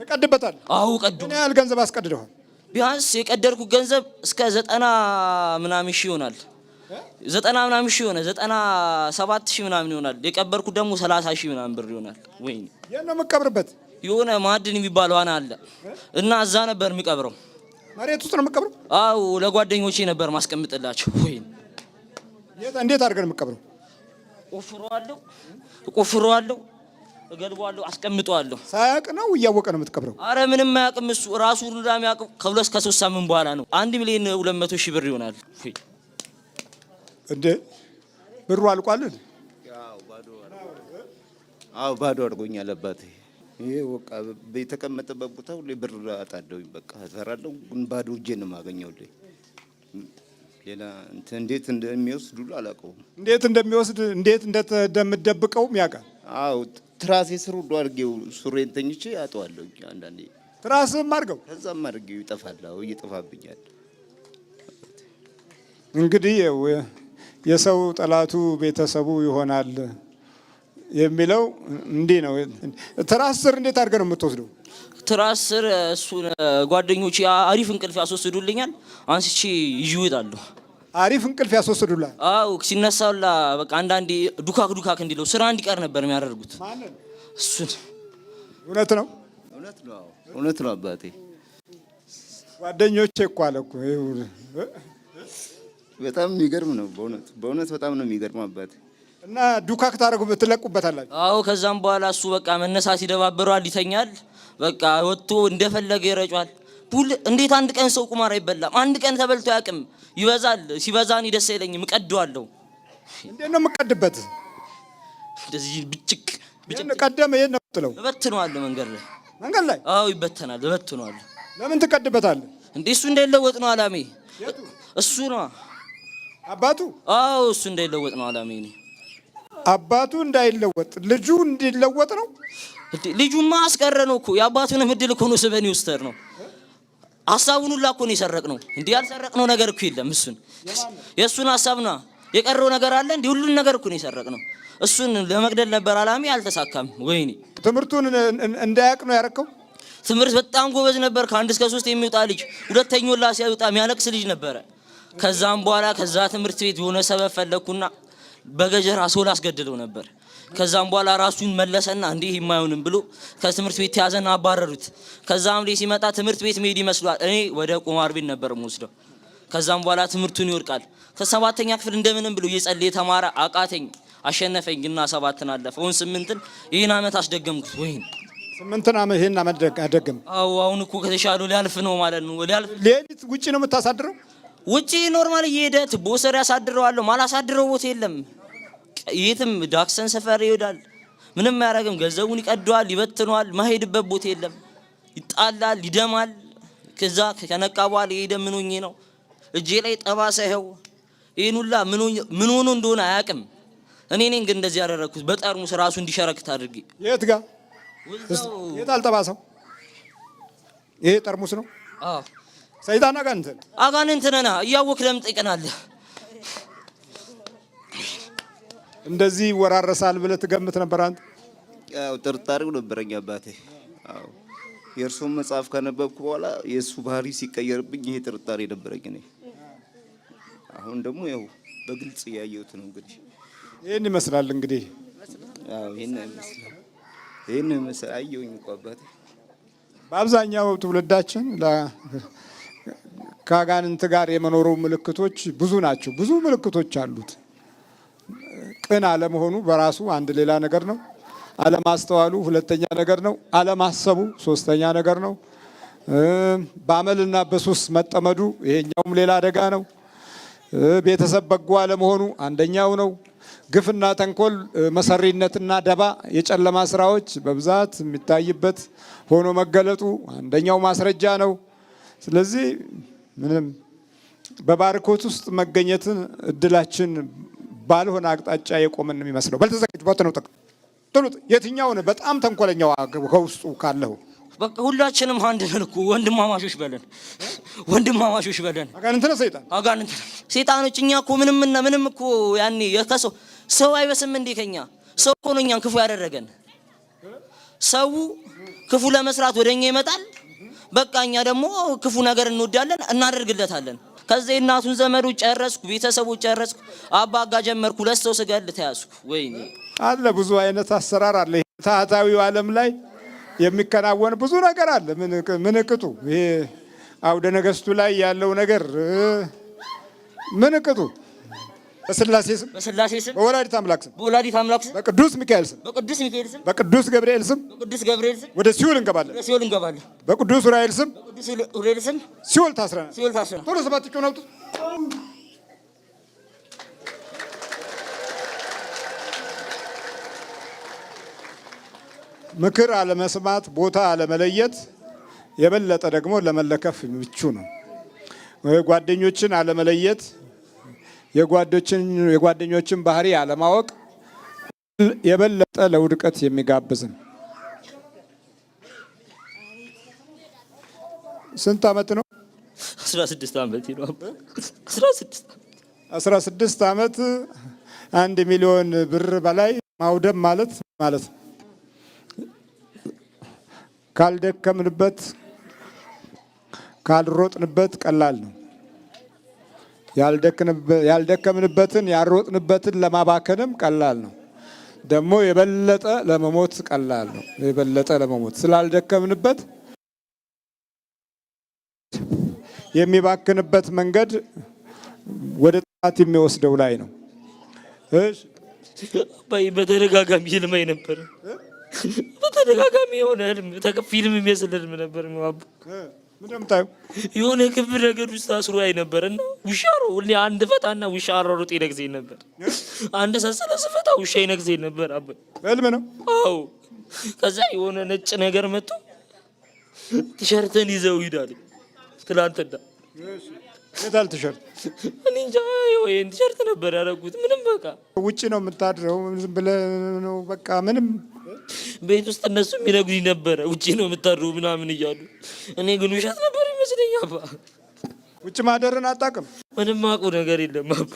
ትቀድበታል። አዎ ቀዱ። ምን ያህል ገንዘብ አስቀድደዋል? ቢያንስ የቀደድኩት ገንዘብ እስከ 90 ምናምን ሺህ ይሆናል። 90 ምናምን ሺህ ሆነ፣ 97 ሺህ ምናምን ይሆናል። የቀበርኩት ደግሞ 30 ሺህ ምናምን ብር ይሆናል። ወይኔ። የት ነው የምትቀብርበት? የሆነ ማዕድን የሚባል ዋና አለ እና እዛ ነበር የሚቀብረው። መሬት ውስጥ ነው የምትቀብረው? አዎ፣ ለጓደኞቼ ነበር ማስቀምጥላቸው። ወይኔ። የት እንዴት አድርገህ ነው የምትቀብረው? ቆፍረዋለሁ፣ ቆፍረዋለሁ፣ እገልበዋለሁ፣ አስቀምጠዋለሁ። ሳያውቅ ነው እያወቀ ነው የምትቀብረው? አረ ምንም አያውቅም እሱ፣ ራሱ ሁላ የሚያውቀው ከ2 ከ3 ሳምንት በኋላ ነው። 1,200,000 ብር ይሆናል። ወይ። እንዴ፣ ብሩ አልቋል? አዎ፣ ባዶ አድርጎኛል አባቴ። ይሄ በቃ የተቀመጠበት ቦታ ሁሌ ብር አጣለሁኝ። በቃ እሰራለሁ፣ ግን ባዶ እጄን ነው የማገኘው። ሁሌ ሌላ እንትን እንዴት እንደሚወስድ ሁሉ አላውቀውም። እንዴት እንደሚወስድ፣ እንዴት እንደምትደብቀውም ያውቃል። አዎ፣ ትራሴ ስር ሁሉ አድርጌው ሱሬን ተኝቼ አጠዋለሁ አንዳንዴ። ትራስም አድርገው። ከዛም አድርጌው ይጠፋል። አዎ፣ እየጠፋብኛል። እንግዲህ ይኸው የሰው ጠላቱ ቤተሰቡ ይሆናል የሚለው እንዲህ ነው። ትራስ ስር እንዴት አድርገህ ነው የምትወስደው? ትራስ ስር እሱን ጓደኞቼ አሪፍ እንቅልፍ ያስወስዱልኛል። አንስቼ ይዤ እወጣለሁ። አሪፍ እንቅልፍ ያስወስዱላል። አዎ፣ ሲነሳውላ በቃ አንዳንዴ ዱካክ ዱካክ እንዲለው፣ ስራ እንዲቀር ነበር የሚያደርጉት። ማንን? እሱን። እውነት ነው። እውነት ነው። አዎ፣ እውነት ነው አባቴ። ጓደኞቼ እኮ አለ እኮ። ይኸው። በጣም የሚገርም ነው በእውነት፣ በእውነት በጣም ነው የሚገርመው አባቴ። እና ዱካክ ታደርጉ ትለቁበታላችሁ። አዎ፣ ከዛም በኋላ እሱ በቃ መነሳት ይደባብረዋል፣ ይተኛል። በቃ ወጥቶ እንደፈለገ ይረጫል። ፑል እንዴት አንድ ቀን ሰው ቁማር አይበላም? አንድ ቀን ተበልቶ አያውቅም። ይበዛል። ሲበዛ እኔ ደስ አይለኝም፣ እቀደዋለሁ። እንዴት ነው የምቀድበት? እንደዚህ ብጭቅ ብጭቅ። ቀደመ የት ነው የምጥለው? እበትነዋለሁ መንገድ ላይ። መንገድ ላይ? አዎ፣ ይበተናል፣ እበትነዋለሁ። ለምን ትቀድበታለህ? እንዴ፣ እሱ እንዳይለወጥ ነው አላሜ። እሱ ነው። አባቱ? አዎ፣ እሱ እንዳይለወጥ ነው አላሜ እኔ። አባቱ እንዳይለወጥ ልጁ እንዲለወጥ ነው። እንዴ፣ ልጁማ አስቀረ ነው እኮ፣ የአባቱንም እድል እኮ ነው ስበን ይውስተር ነው። ሀሳቡን ሁላ እኮ ነው የሰረቅ ነው። እንዴ፣ ያልሰረቅነው ነገር እኮ የለም። እሱን የእሱን ሀሳብ ነው፣ የቀረው ነገር አለ እንዴ? ሁሉን ነገር እኮ ነው የሰረቅ ነው። እሱን ለመግደል ነበር አላሜ፣ አልተሳካም። ወይኔ። ትምህርቱን እንዳያውቅ ነው ያረከው። ትምህርት በጣም ጎበዝ ነበር። ከአንድ እስከ ሶስት የሚወጣ ልጅ፣ ሁለተኛው ላ ሲያወጣ የሚያለቅስ ልጅ ነበረ። ከዛም በኋላ ከዛ ትምህርት ቤት የሆነ ሰበብ ፈለግኩና በገጀራ ሰው ላስገድለው ነበር። ከዛም በኋላ ራሱን መለሰና እንዲህ የማይሆንም ብሎ ከትምህርት ቤት ተያዘና አባረሩት። ከዛም ላይ ሲመጣ ትምህርት ቤት መሄድ ይመስሏል። እኔ ወደ ቁማር ቤት ነበር የምወስደው። ከዛም በኋላ ትምህርቱን ይወድቃል። ከሰባተኛ ክፍል እንደምንም ብሎ እየጸለየ ተማረ። አቃተኝ፣ አሸነፈኝ ግና ሰባትን አለፈ። አሁን ስምንትን ይህን ዓመት አስደገምኩት። ወይን። 8ን ዓመት ይሄን ዓመት አደገም። አዎ፣ አሁን እኮ ከተሻሉ ሊያልፍ ነው ማለት ነው። ሊያልፍ። ሌሊት ውጪ ነው የምታሳድረው? ውጪ normal እየሄደ ትቦ ስር ያሳድረዋለሁ። ማላሳድረው ቦታ የለም። የትም ዳክሰን ሰፈር ይሄዳል። ምንም አያደርግም። ገንዘቡን ይቀደዋል፣ ይበትነዋል። ማሄድበት ቦታ የለም። ይጣላል፣ ይደማል። ከዛ ከነቃ በኋላ የሄደ ምን ሆኜ ነው፣ እጄ ላይ ጠባሳ ይኸው። ይሄን ሁላ ምን ሆኖ እንደሆነ አያውቅም። እኔ ነኝ ግን እንደዚህ ያደረግኩት፣ በጠርሙስ ራሱ እንዲሸረክት አድርጌ። የት ጋር? እዛው። የት አልጠባሰው? ይሄ ጠርሙስ ነው። አዎ። ሰይጣን አጋንንት። አጋንንት ነና እያወክ ለምን ትጠይቀናለህ? እንደዚህ ይወራረሳል ብለህ ትገምት ነበር አንተ? ያው ጥርጣሬው ነበረኝ አባቴ። አዎ፣ የእርሱን መጽሐፍ ካነበብኩ በኋላ የእሱ ባህሪ ሲቀየርብኝ ይሄ ጥርጣሬ ነበረኝ እኔ። አሁን ደግሞ ያው በግልጽ እያየሁት ነው እንግዲህ። ይህን ይመስላል እንግዲህ። አዎ፣ ይሄን ይመስላል። ይሄን ይመስላል። አየሁኝ እኮ አባቴ። በአብዛኛው ትውልዳችን ከአጋንንት ጋር የመኖሩ ምልክቶች ብዙ ናቸው። ብዙ ምልክቶች አሉት። ቅን አለመሆኑ በራሱ አንድ ሌላ ነገር ነው። አለማስተዋሉ ሁለተኛ ነገር ነው። አለማሰቡ ሶስተኛ ነገር ነው። በአመልና በሱስ መጠመዱ ይሄኛውም ሌላ አደጋ ነው። ቤተሰብ በጎ አለመሆኑ አንደኛው ነው። ግፍና ተንኮል፣ መሰሪነትና ደባ፣ የጨለማ ስራዎች በብዛት የሚታይበት ሆኖ መገለጡ አንደኛው ማስረጃ ነው። ስለዚህ ምንም በባርኮት ውስጥ መገኘትን እድላችን ባልሆነ አቅጣጫ የቆምን ነው የሚመስለው። በልተዘጋጅ ነው ጥሉት። የትኛው ነው በጣም ተንኮለኛው ከውስጡ ካለው? በቃ ሁላችንም አንድ ነን እኮ፣ ወንድማማቾች በለን፣ ወንድማማቾች በለን። አጋንንት ነው ሰይጣን? አጋንንት ሰይጣኖች። እኛ እኮ ምንም እና ምንም እኮ ያኔ የከሰው ሰው አይበስም እንዴ ከኛ? ሰው እኮ ነው እኛን ክፉ ያደረገን። ሰው ክፉ ለመስራት ወደኛ ይመጣል። በቃ እኛ ደግሞ ክፉ ነገር እንወዳለን፣ እናደርግለታለን። ከዛ የእናቱን ዘመዶች ጨረስኩ፣ ቤተሰቦች ጨረስኩ፣ አባ ጋ ጀመርኩ። ሁለት ሰው ስገል ተያዝኩ። ወይኔ አለ ብዙ አይነት አሰራር አለ። ታህታዊው ዓለም ላይ የሚከናወን ብዙ ነገር አለ። ምን ቅጡ ይሄ አውደ ነገስቱ ላይ ያለው ነገር ምን ቅጡ። በስላሴ ስም፣ በስላሴ ስም፣ በወላዲት አምላክ ስም፣ በወላዲት አምላክ ስም፣ በቅዱስ ሚካኤል ስም፣ በቅዱስ ሚካኤል ስም፣ በቅዱስ ገብርኤል ስም በቅዱስ ገብርኤል ስም ወደ ሲኦል እንገባለን። ወደ ሲኦል እንገባለን። በቅዱስ ዑራኤል ስም በቅዱስ ዑራኤል ስም ሲኦል ታስረናል። ሲኦል ታስረናል። ቶሎ ሰባት ጮህ አውጡ። ምክር አለመስማት፣ ቦታ አለመለየት የበለጠ ደግሞ ለመለከፍ ምቹ ነው። ጓደኞችን አለመለየት፣ የጓደኞችን ባህሪ አለማወቅ የበለጠ ለውድቀት የሚጋብዝ ነው። ስንት ዓመት ነው? 16 ዓመት ነው። 16 16 ዓመት 1 ሚሊዮን ብር በላይ ማውደም ማለት ማለት ነው። ካልደከምንበት ካልሮጥንበት ቀላል ነው። ያልደከምንበትን ያልሮጥንበትን ለማባከንም ቀላል ነው። ደግሞ የበለጠ ለመሞት ቀላል ነው። የበለጠ ለመሞት ስላልደከምንበት የሚባክንበት መንገድ ወደ ጥፋት የሚወስደው ላይ ነው። እሺ አባዬ በተደጋጋሚ ህልም አይ ነበር። በተደጋጋሚ የሆነ ህልም ፊልም የሚመስል ህልም ነበር። አባ ምንድን ነው የምታየው? የሆነ ክብ ነገር ውስጥ አስሮ አይ ነበር እና ውሻ ነው ሁሌ አንድ ፈታና ውሻ አሯሩጥ ይነግዘኝ ነበር። አንድ ሰንሰለት ስፈታ ውሻ ይነግዘኝ ነበር። አባ ህልም ነው። አዎ። ከዛ የሆነ ነጭ ነገር መጥቶ ቲሸርትን ይዘው ይሄዳል። ትላንትና የታል ቲሸርት? እኔ እንጃ ይሄን ቲሸርት ነበር ያደረጉት። ምንም በቃ ውጭ ነው የምታድረው። ዝም ብለህ ነው በቃ ምንም ቤት ውስጥ እነሱ የሚነግሩኝ ነበረ ውጭ ነው የምታድረው ምናምን እያሉ፣ እኔ ግን ውሸት ነበር ይመስለኝ። አባ ውጭ ማደርን አታውቅም። ምንም አውቀው ነገር የለም አባ።